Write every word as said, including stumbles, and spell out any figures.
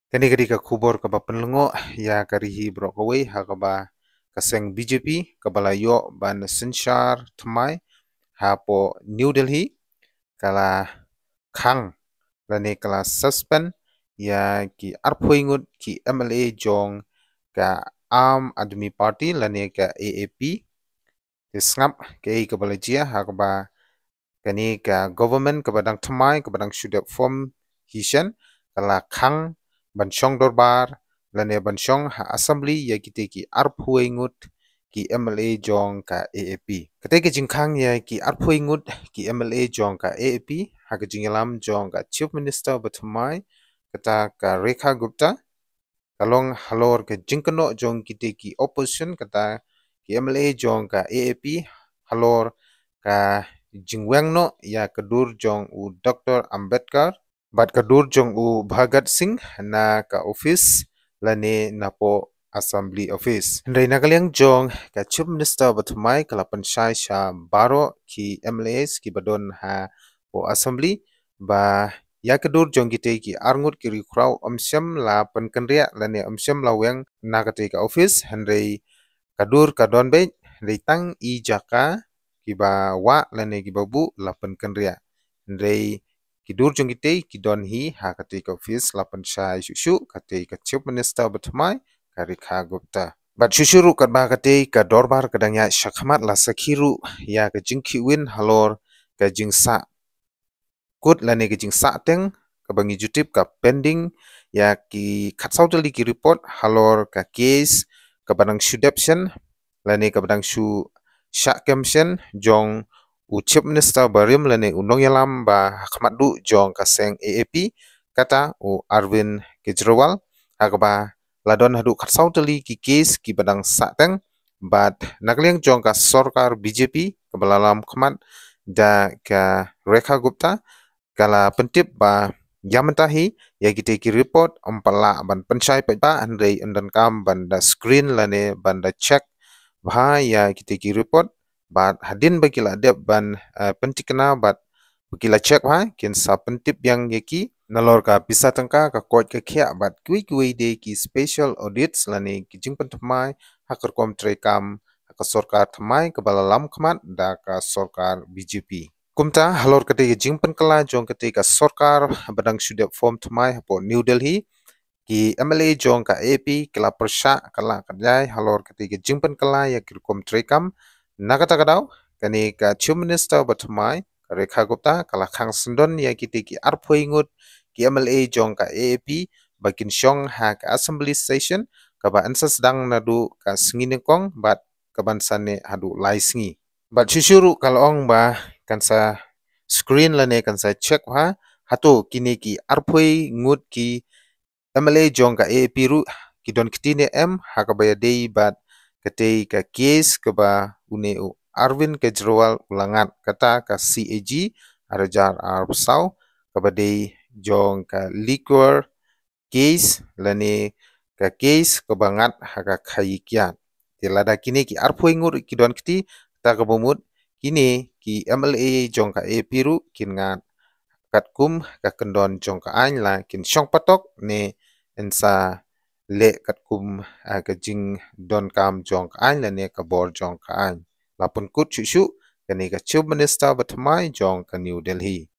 Kane ka dei ka khubor kaba pynlyngngoh ïa ka ri hi baroh kawei ha kaba ka seng B J P kaba la ïoh ban synshar thymmai hapoh New Delhi, ka la khang lane ka la suspend ïa ki arphew ngut ki M L A jong ka Aam Aadmi Party lane ka A A P. Te sngap kaei kaba la jia ha kaba kane ka government kaba dang thymmai kaba dang shu dep form hi shen ka la khang ban shong dorbar lane ban shong ha assembly ïa kitei ki arphew ngut ki M L A jong ka A A P. Katei ka jingkhang ïa ki arphew ngut ki M L A jong ka A A P ha ka jingïalam jong ka Chief Minister ba thymmai kata ka Rekha Gupta, ka long halor ka jingkynnoh jong kitei ki opposition kata ki M L A jong ka A A P halor ka jingweng noh ïa ka dur jong u Doctor Ambedkar bad ka dur jong u Bhagat Singh na ka office lane napoh Assembly Office. Hynrei na ka liang jong ka Chief Minister ba thymmai ka la pynshai sha baroh ki M L As kiba don hapoh Assembly ba ïa ka dur jong kitei ki arngut ki riewkhraw ym shym la pynkynriah lane ym shym la weng na katei ka office, hynrei ka dur ka don beit, hynrei tang i jaka kiba wah lane kiba buh la pynkynriah. Hynrei ki dur jong kitei ki don hi ha katei ka office, la pynshai shuh shuh katei ka Chief Minister ba thymmai ka Rekha Gupta. Bad shuh shuh ruh katba katei ka dorbar ka dang ïaid shakhmat la sakhi ruh ïa ka jingkhih win halor ka jingsah kut lane ka jingsah teng kaba ngi ju tip ka pending ïa ki khatsaw tylli ki report halor ka case kaba dang shu dep shen lane kaba dang shu shah kem shen jong u Chief Minister barim lane u nongïalam ba hakhmat duh jong ka seng A A P, kata u Arvind Kejriwal, ha kaba la don haduh khatsaw tylli ki case kiba dang sah teng. Bad na ka liang jong ka sorkar B J P kaba la lam khmat da ka Rekha Gupta ka la pyntip ba ïa mynta hi ïa kitei ki report ym pat lah ban pynshai pat ba, hynrei yn donkam ban da screen lane ban da check bha ïa kitei ki report. Bad hadien ba ki la dep ban, eh, pyntikna bad ba ki la check bha, kin sa pyntip biang ïa ki. Nalor ka pisa tyngka, ka koit ka khiah bad kiwei kiwei de ki special audits lane ki jingpynthymmai ha ka rukom treikam ha ka sorkar thymmai kaba la lam khmat da ka sorkar B J P. Kumta halor katei ka jingpynkylla jong katei ka sorkar ba dang shu dep form thymmai hapoh New Delhi, ki M L A jong ka A A P ki la pyrshah ka la ka jai halor katei ka jingpynkylla ïa ki rukom treikam. Na kata ka daw kane ka Chief Minister ba thymmai ka Rekha Gupta ka la khang syndon ïa kitei ki arphew ngut ki M L A jong ka A A P ba kin shong ha ka assembly session kaba yn sa sdang naduh ka sngi nyngkong bad kaban sa neh haduh lai sngi. Bad shuh shuh ruh ka la ong ba kan sa screen lane kan sa check bha hato kine ki arphew ngut ki M L A jong ka A A P ruh ki don kti ne em ha kaba ïadei bad katei ka case kaba une u Arvind Kejriwal u la ngat, kata ka C A G ar hajar arphew saw kaba dei jong ka liquor case lane ka case kaba ngat ha ka khaïi kiad. Te lada kine ki arphew ngut ki don kti, kata kaba mut kine ki M L A jong ka A A P ruh kin ngat katkum ka kyndon jong ka aiñ, la kin shong patok ne yn sa leh katkum, ah, ka jingdonkam jong ka aiñ lane ka bor jong ka aiñ. La pynkut shuh shuh kane ka Chief Minister ba thymmai jong ka New Delhi.